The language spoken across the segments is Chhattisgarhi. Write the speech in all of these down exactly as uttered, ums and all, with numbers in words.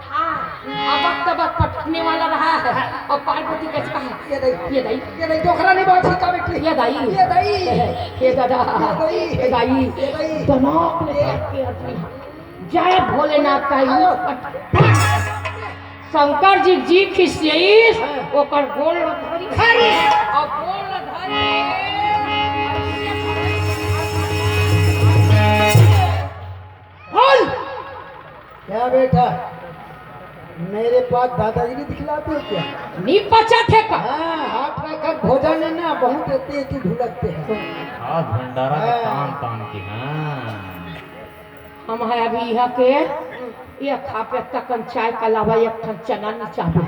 हाँ, अबक तबक पटकने वाला रहा है। और पार्वती कैसे कहा? ये दाई, ये दाई, ये दाई, डोकरा नहीं बात ही का बेटी। ये दाई, ये दाई, ये दादा, ये दाई, ये दाई, ये दाई। दिमाग में ये काट के आदमी। जय भोलेनाथ का ही। शंकर जी जी खिसियाइस, हाँ। ओकर गोल धरी। अरे। और गोल धरी। बोल। क्या बेटा, मेरे पास दादागिरी दिखलाते हो क्या? नी पचा थे का? हाँ, हाथ रखकर भोजन है ना, बहुत रहते हैं कि भुलकते हैं। आज भंडारा का हाँ। तान तान के, हाँ। हम है अभी यहाँ के, ये खा पे तकन चाय के अलावा एक ठन चना नहीं चाहबे।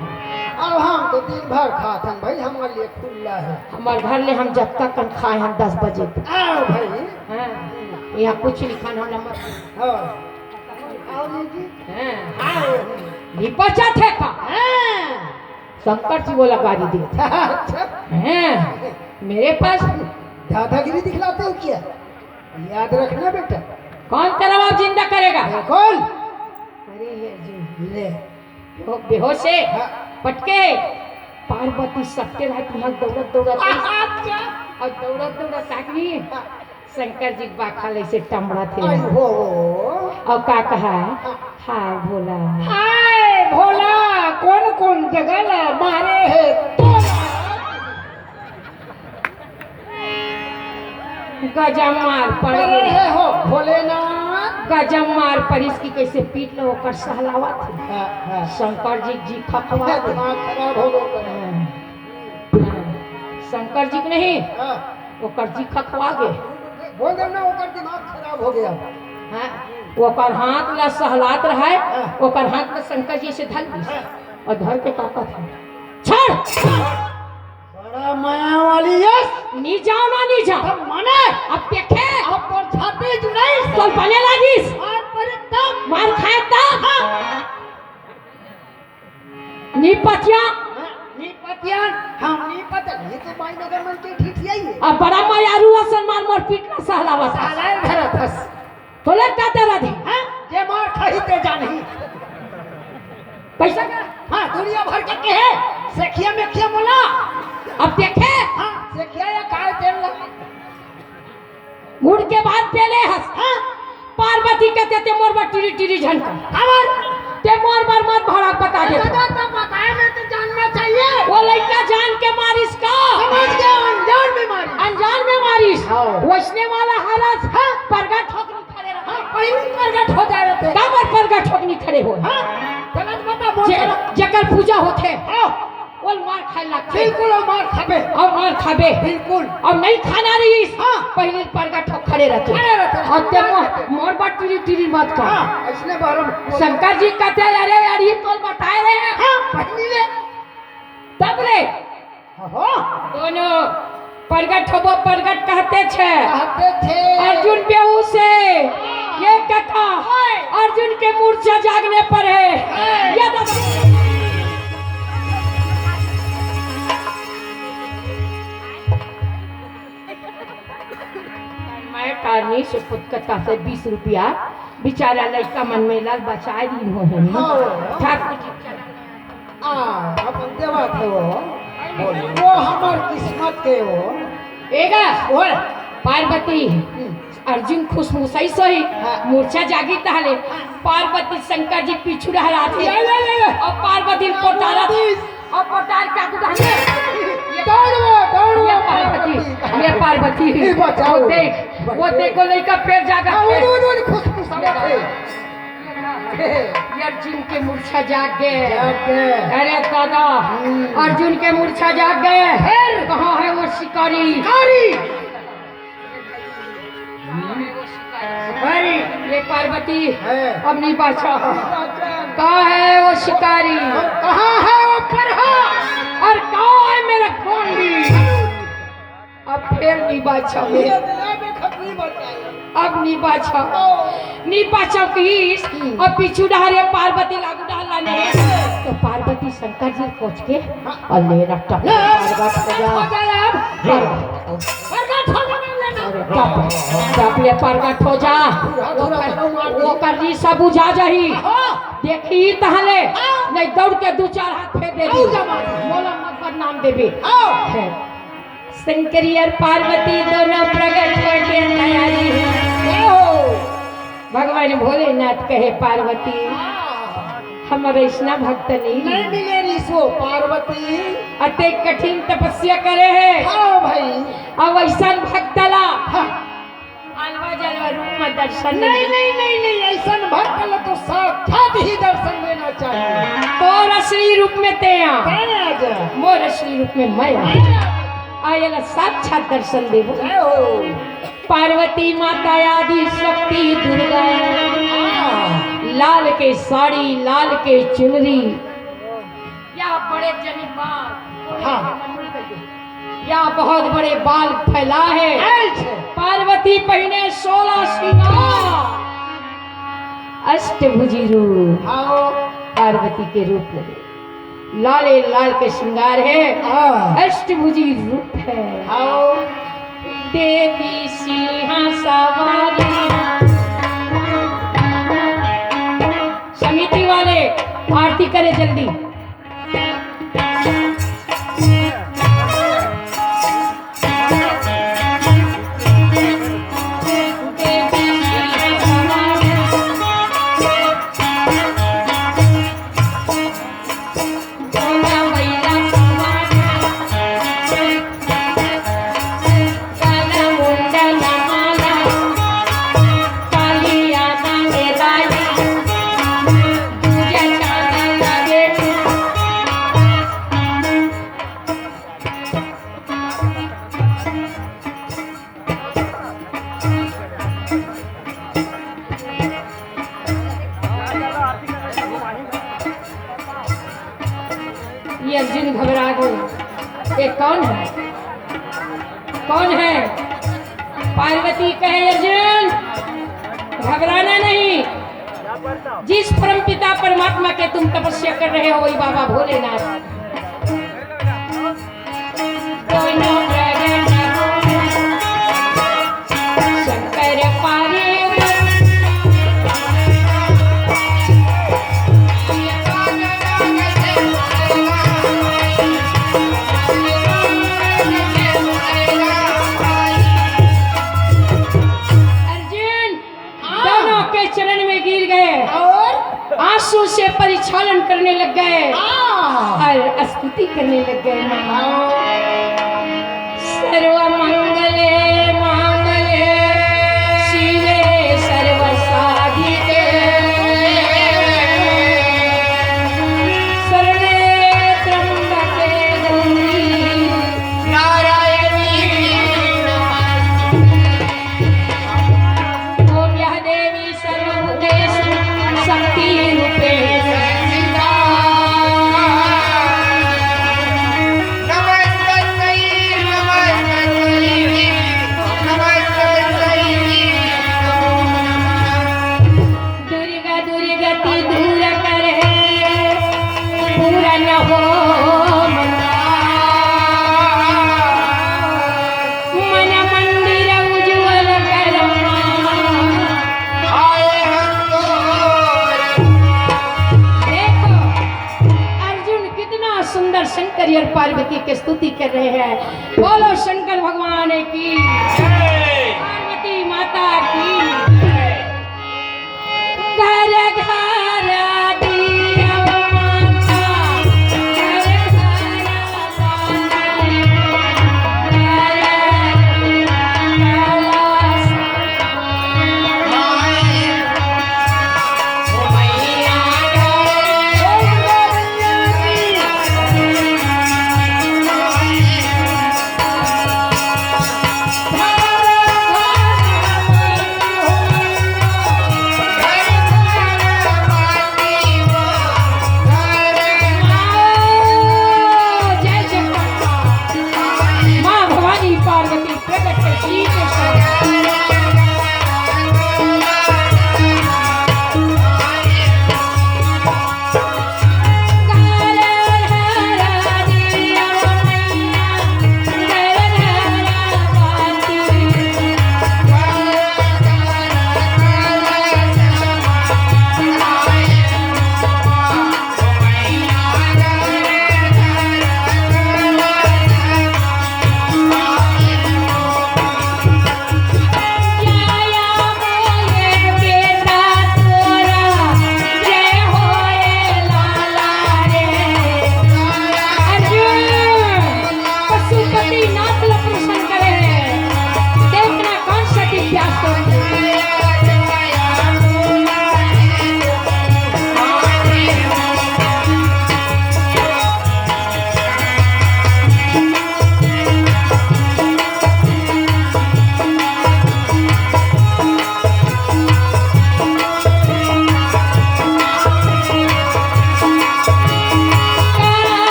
अब हम तो दिन भर खात हन भाई, हमारे लिए खुला है। हमार घर ले हम जब तक कन खाए हम दस बजे तक। आओ भाई। हाँ, यहाँ कुछ नहीं खाना होना मत। हाँ। आओ नहीं जी। हाँ। आओ। नहीं पचा थे का? हाँ। शंकर जी बोला गाड़ी दे। अच्छा। हाँ। मेरे पास दादागिरी दिखलाते हो क्या? याद रखना बेटा। कौन तेरा बाप जिंदा करेगा? कौन? अरे ये जी। ले। बेहो-, बेहोश है। हाँ। पटके। पार्वती सत्य रात में दौड़त दौड़त आई। अच्छा। और दौड़त दौड़त आदमी हाँ। शंकर जी बाखा ले से टमड़ा थे। आई हो। और का कहा? हाँ। हाय भोला। हाय भोला, कौन कौन जगह ला मारे है तोला? गजब मार पड़ करे गई। है हो भोलेनाथ। गजब मार पड़िस कि कैसे पीट लो ओकर सहलावत है। हाँ, हाँ। शंकर जी जी खखवा हाँ, गए। दिमाग खराब हो गया। हाँ। हाँ। शंकर जी के नहीं, हाँ। ओकर जी खखवा गए। बोल दे ना, ओकर दिमाग खराब हो गया। हाँ। ओकर हाथ ला सहलात रहे, हाँ। ओकर हाथ ला शंकर जी से धर ली हाँ। और धर के ताकत है। छोड़। बड़ा माया वाली यस। नी जाओ ना, नी जाओ। तब माने? अब देखे। अब तोर छाती जुड़ाई। तोर बने लागिस। मार पड़े तब। मार खाए तब। हाँ। नी पतिया। हाँ, नी पतिया। हम नी पता, ये तो माई नगर मन के ठीक यही है। अब बड़ा मायारू असन मार मोर पीट ना सहलावा। सहलाए भरत हस। तोले का दर्द है? हाँ? जे मार खाही ते जानही। पैसा का? हाँ, दुनिया भर के कहे, सेखिया मेखिया बोला। अब देखे? हाँ, सेखिया या काय तेल लगा। मुड़ के बाद पेले हस। हाँ? पार्वती कहते ते मोर बर टिरी टिरी झन कर। खबर? ते मोर बर मत भड़क बता दे। दादा, तो बताए में तो जानना चाहिए। वो लइका जान के मारिस का? समझ गया, अनजान में मारिस। अनजान में मारिस। हाँ। वैसने वाला हालत हाँ। परगट होके खड़े रहे। हाँ, पहले प्रगट हो जा रहे थे। काबर प्रगट होके नहीं खड़े हो? हाँ, गलत बता, बोल जे-, गलत। जेकर पूजा होथे, हाँ। वो मार खाए लगथे। बिल्कुल, और मार खाबे। और मार खाबे। बिल्कुल। और नहीं खाना रहीस, हाँ। पहले प्रगट हो खड़े रहते। खड़े रहते। और ते मोर, मोर बात टिरी टिरी मत कर। हाँ, इसने बारे में शंकर जी कहते, "अरे यार, ये तो बताए रहे हैं।" हाँ, पहली ले। तब रे, हो। दोनों प्रगट होबो, प्रगट कहते छे। कहते छे। अर्जुन बेहोश है। हाँ। ये कथा ओए। अर्जुन के मूर्छा जागने पर है। ओए। ये तो मैं कारनी से खुद कथा से बीस रुपया बेचारा लइका मन में लाल बचाए दिन हो है। हाँ। ठाकुर जी चला आ, अपन देवत हे वो। वो हमर किस्मत के वो। एगा, ओए। पार्वती, हम्म। अर्जुन खुश मुसई सोही, हाँ। मूर्छा जागी ताहले, हाँ। पार्वती शंकर जी पीछू डहरात हे। ले, ले, ले, ले। और पार्वती पोटारत, पार्वती। और पोटार का कुदाने। दौड़ वो, दौड़ वो, ये पार्वती, पार्वती। ये पार्वती। ये बचाओ। वो देख, वो बचाओ। देखो लइका फिर जागा हाँ, फिर। उन, उन, उन, खुश, खुश, समझ गए। ये अर्जुन के मूर्छा जाग गए। जाग गए। अरे दादा, हम्म। अर्जुन के मूर्छा जाग गए। फिर? कहाँ है वो शिकारी? शिकारी। शिकारी। ये पार्वती, है। अब नहीं बाचा। नहीं बाचा। कहाँ है वो शिकारी? और कहाँ है वो प्रहर? और कहाँ है मेरा गोंडी? अब फिर नहीं बाचा। ये दुनिया में खतरी बचाई। अब नहीं बाचा। ओ। नहीं बाचा किस? हम्म। अब पीछू डहरे पार्वती लागू डाला ने। तो पार्वती शंकर जी पहुंच के हाँ। और ले रट्टा ले। प्रगट हो जा। प्रगट हो जा अब। प्रगट हो जा, ले ना। बाप, बाप ले प्रगट हो जा। ओकर, ओकर रीसा बुझा जाही। हाँ। देखी तहले, हाँ। नहीं दौड़ के दू चार हाथ फेर दे अउ दी। जमा दे, मोला मत बदनाम देबे। आओ। है। शंकरी और पार्वती दोनों प्रगट होके तैयारी है। जय हो। भगवान भोलेनाथ कहे, "पार्वती, हाँ। हमर ऐसना भक्त नहीं।" नहीं मिले रिसो, पार्वती। अतेक कठिन तपस्या करे है। हाँ भाई। अब ऐसन भक्त ला। हाँ। अलवा जलवा रूप में दर्शन नहीं, नहीं, नहीं, नहीं, ऐसन भक्त ला तो साक्षात ही दर्शन देना चाहिए। तोर असली रूप में ते आ। ते आ जा। मोर असली रूप में मैं आ। मैं आ। आ एला साक्षात दर्शन देबो। जय हो। पार्वती माता आदि शक्ति दुर्गा। हाँ। लाल के साड़ी, लाल के चुनरी। या बड़े जनी बाल। हाँ। या बहुत बड़े बाल फैला है। अच्छा। पार्वती पहिने सोलह श्रृंगार। अष्टभुजी रूप। हाँ। पार्वती के रूप में। लाले लाल के श्रृंगार है, हाँ। अष्टभुजी रूप है। हाँ। देवी सिंहा सवारी। समिति वाले आरती करे जल्दी। ये अर्जुन घबरा गए। ये कौन है? कौन है? पार्वती कहे, "अर्जुन, घबराना नहीं। जिस परमपिता परमात्मा के तुम तपस्या कर रहे हो, वही बाबा भोलेनाथ।" शंकर पार्वती। अर्जुन, हाँ। दोनों के चरण में गिर गए। और? आंसू से परिचालन करने लग गए। हाँ। और स्तुति करने लग गए। हाँ। सर्वमंगले मांगले शिवे सर्वसाधिके शरणे त्र्यंबके गौरी नारायणी नमोस्तुते। ओम या देवी सर्वभूतेषु शक्तिरूपेण संस्थिता। नमस्तस्यै, नमस्तस्यै, नमस्तस्यै नमो नमः। दुर्गा दुर्गति दूर करे, पूर्ण हो मन मंदिर उज्जवल कर। आए हम तोर। देखो, अर्जुन कितना सुंदर शंकर और पार्वती की स्तुति कर रहे हैं। बोलो शंकर भगवान की। जय। पार्वती माता की। घर घर दिया माता, घर घर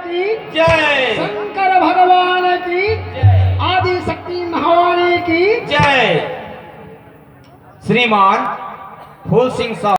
की, जय। शंकर भगवान की, जय। आदि शक्ति महावाणी की। जय। श्रीमान फूल सिंह साहब।